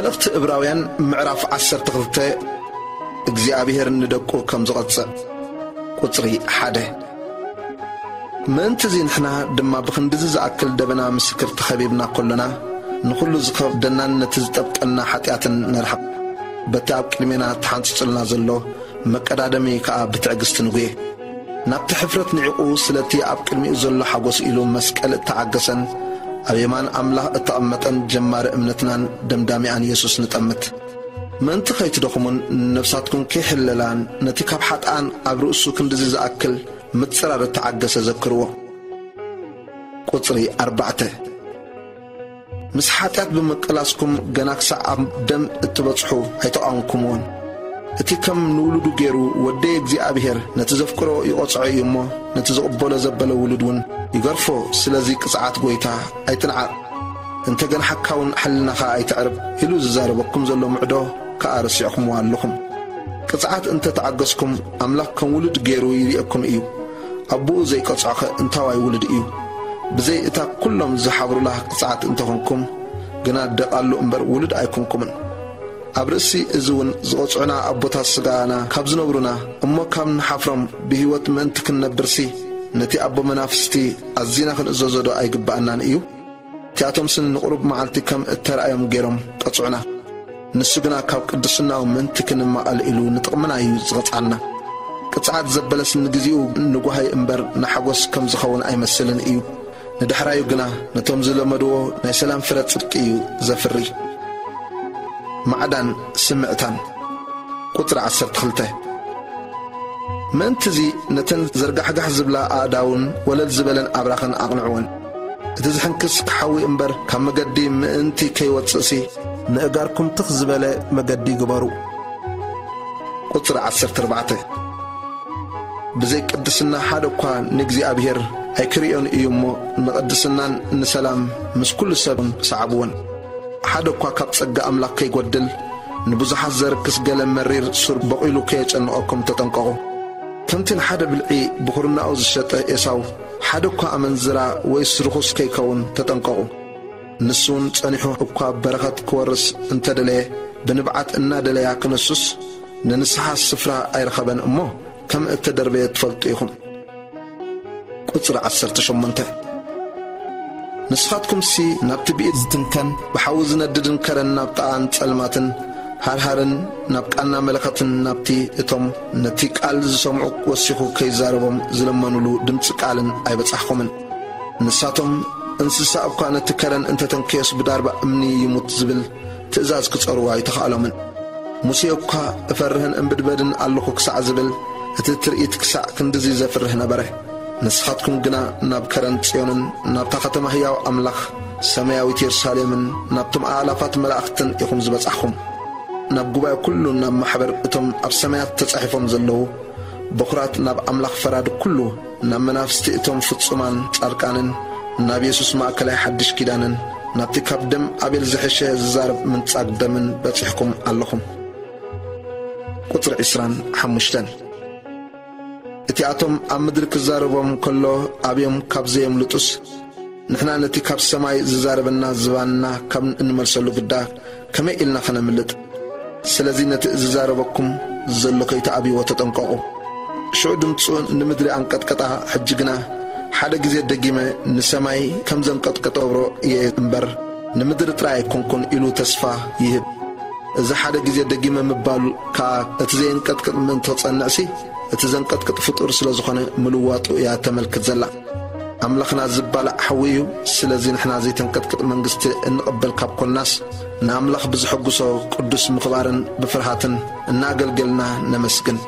ኣብቲ ዕብራውያን ምዕራፍ ዓሰርተ ክልተ እግዚኣብሔር ንደቁ ከም ዝቐጽዕ። ቁጽሪ ሓደ። ምእንቲ እዚ ንሕና ድማ ብኽንድዚ ዝኣክል ደበና ምስክር ተኸቢብና ከሎና፣ ንኹሉ ዝኸብደናን ነቲ ዝጠብጠና ሓጢኣትን ነርሕቕ። በቲ ኣብ ቅድሜና ተሓንጽጹልና ዘሎ መቀዳደሚ ከኣ ብትዕግስቲ ንጉየ። ናብቲ ሕፍረት ንዒቑ ስለቲ ኣብ ቅድሚኡ ዘሎ ሓጎስ ኢሉ መስቀል እተዓገሰን ኣብ የማን ኣምላኽ እተቐመጠን ጀማሪ እምነትናን ደምዳሚኣን የሱስ ንጠምት። ምእንቲ ከይትደኽሙን ነፍሳትኩም ከይሕለላን ነቲ ካብ ሓጥኣን ኣብ ርእሱ ክንድዚ ዝኣክል ምጽራር እተዓገሰ ዘክርዎ። ቁጽሪ ኣርባዕተ። ምስ ሓጢኣት ብምቅላስኩም ገና ክሳዕ ኣብ ደም እትበጽሑ ኣይተቓወምኩምዎን። እቲ ከም ንውሉዱ ገይሩ ወደይ እግዚኣብሔር ነቲ ዘፍቅሮ ይቐጽዖ እዩ እሞ፣ ነቲ ዝቕበሎ ዘበለ ውሉድ እውን ይገርፎ። ስለዚ ቅጽዓት ጐይታ ኣይትንዓቕ፣ እንተ ገንሓካ እውን ሕልናኻ ኣይተዕርብ ኢሉ ዝዛረበኩም ዘሎ ምዕዶ ከኣ ረሲዕኩምዎ ኣለኹም። ቅጽዓት እንተ ተዓገስኩም፣ ኣምላኽ ከም ውሉድ ገይሩ ይርእየኩም እዩ። ኣቦኡ ዘይቀጽዖኸ እንታዋይ ውሉድ እዩ? ብዘይ እታ ኩሎም ዝሓብሩላ ቅጽዓት እንተኾንኩም ግና ደቓሉ እምበር ውሉድ ኣይኮንኩምን። ኣብ ርእሲ እዚ እውን ዝቐጽዑና ኣቦታት ስጋና ካብ ዝነብሩና እሞ ካብ ንሓፍሮም ብህይወት ምእንቲ ክንነብርሲ ነቲ ኣቦ መናፍስቲ ኣዚና ክንእዘዞ ዶ ኣይግብኣናን እዩ? እቲኣቶምሲ ንቑሩብ መዓልቲ ከም እተራእዮም ገይሮም ቀጽዑና። ንሱ ግና ካብ ቅድስናኡ ምእንቲ ክንማቐል ኢሉ ንጥቕምና እዩ ዝቐጽዓና። ቅጽዓት ዘበለስ ንግዜኡ ንጓሃይ እምበር ንሓጎስ ከም ዝኸውን ኣይመስልን እዩ። ንዳሕራዩ ግና ነቶም ዝለመድዎ ናይ ሰላም ፍረ ጽድቂ እዩ ዘፍሪ። ማዕዳን ስምዕታን። ቁጽሪ ዓሰርተ ክልተ። ምእንቲ እዚ ነተን ዘርጋሕጋሕ ዝብላ ኣእዳውን ወለል ዝበለን ኣብራኽን ኣቕንዕወን። እቲ ዝሕንክስ ክሓዊ እምበር ካብ መገዲ ምእንቲ ከይወጽእሲ፣ ንእጋርኩም ትኽ ዝበለ መገዲ ግበሩ። ቁጽሪ ዓሰርተ ኣርባዕተ። ብዘይ ቅድስና ሓደ እኳ ንእግዚኣብሔር ኣይክርእዮን እዩ እሞ፣ ንቅድስናን ንሰላም ምስ ኩሉ ሰብን ሰዓብዎን። ሓደ እኳ ካብ ጸጋ ኣምላኽ ከይጎድል፣ ንብዙሓት ዘርክስ ገለ መሪር ሱር በቒሉ ከየጨንቐኩም ተጠንቀቑ። ከምቲ ንሓደ ብልዒ ብኹርናኡ ዝሸጠ ኤሳው፣ ሓደ እኳ ኣመንዝራ ወይስ ርኹስ ከይከውን ተጠንቀቑ። ንሱ እውን ጸኒሑ እኳ በረኸት ክወርስ እንተደለየ፣ ብንብዓት እናደለያ ክነሱስ ንንስሓ ስፍራ ኣይረኸበን እሞ፣ ከም እተደርበየ ትፈልጡ ኢኹም። ቁጽሪ ዓሰርተ ሸሞንተ። ንስኻትኩምሲ ናብቲ ብኢድ ዝትንከን ብሓዊ ዝነድድን ከረን ናብ ጥቓን ጸልማትን ሃርሃርን ናብ ቃና መለኸትን ናብቲ እቶም ነቲ ቃል ዝሰምዑ ወሲኹ ከይዛረቦም ዝለመኑሉ ድምጺ ቃልን ኣይበጻሕኹምን። ንሳቶም እንስሳ እኳ ነቲ ከረን እንተተንከዮስ ብዳርባ እምኒ ይሙት ዝብል ትእዛዝ ክጸርዋ ኣይተኻእሎምን። ሙሴ እኳ እፈርህን እምብድበድን ኣለኹ ክሳዕ ዝብል እቲ ትርኢት ክሳዕ ክንድዚ ዘፍርህ ነበረ። ንስኻትኩም ግና ናብ ከረን ጽዮንን ናብታ ከተማ ህያው ኣምላኽ ሰማያዊት የሩሳሌምን ናብቶም ኣእላፋት መላእኽትን ኢኹም ዝበጻሕኹም። ናብ ጉባኤ ኩሉ ናብ ማሕበር እቶም ኣብ ሰማያት ተጻሒፎም ዘለዉ በኹራት ናብ ኣምላኽ ፈራዲ ኩሉ ናብ መናፍስቲ እቶም ፍጹማን ጻድቃንን ናብ የሱስ ማእከላይ ሓድሽ ኪዳንን ናብቲ ካብ ደም ኣቤል ዝሕሸ ዝዛረብ ምንጻግ ደምን በጺሕኩም ኣለኹም። ቁጽሪ ዕስራን ሓሙሽተን። እቲኣቶም ኣብ ምድሪ ክዛረቦም ከሎ ኣብዮም ካብ ዘየምልጡስ፣ ንሕና ነቲ ካብ ሰማይ ዝዛረበና ዝባንና ካብ እንመልሰሉ ግዳ ከመይ ኢልና ኸነምልጥ? ስለዚ ነቲ ዝዛረበኩም ዘሎ ከይትኣብይዎ ተጠንቀቑ። ሽዑ ድምፁ ንምድሪ ኣንቀጥቀጣ፣ ሕጂ ግና ሓደ ግዜ ደጊመ ንሰማይ ከም ዘንቀጥቀጦ እብሮ እየ እምበር፣ ንምድሪ ጥራይ ኣይኮንኩን ኢሉ ተስፋ ይህብ። እዚ ሓደ ግዜ ደጊመ ምባል ከኣ እቲ ዘየንቀጥቅጥ ምእንቲ ክጸንዕሲ፣ እቲ ዘንቀጥቅጥ ፍጡር ስለ ዝኾነ ምልዋጡ እያ ተመልክት ዘላ። ኣምላኽና ዝባላዕ ሓዊ እዩ። ስለዚ ንሕና ዘይተንቀጥቅጥ መንግስቲ እንቕበል ካብ ኮንናስ፣ ንኣምላኽ ብዝሐጉሶ ቅዱስ ምኽባርን ብፍርሃትን እናገልገልና ነመስግን።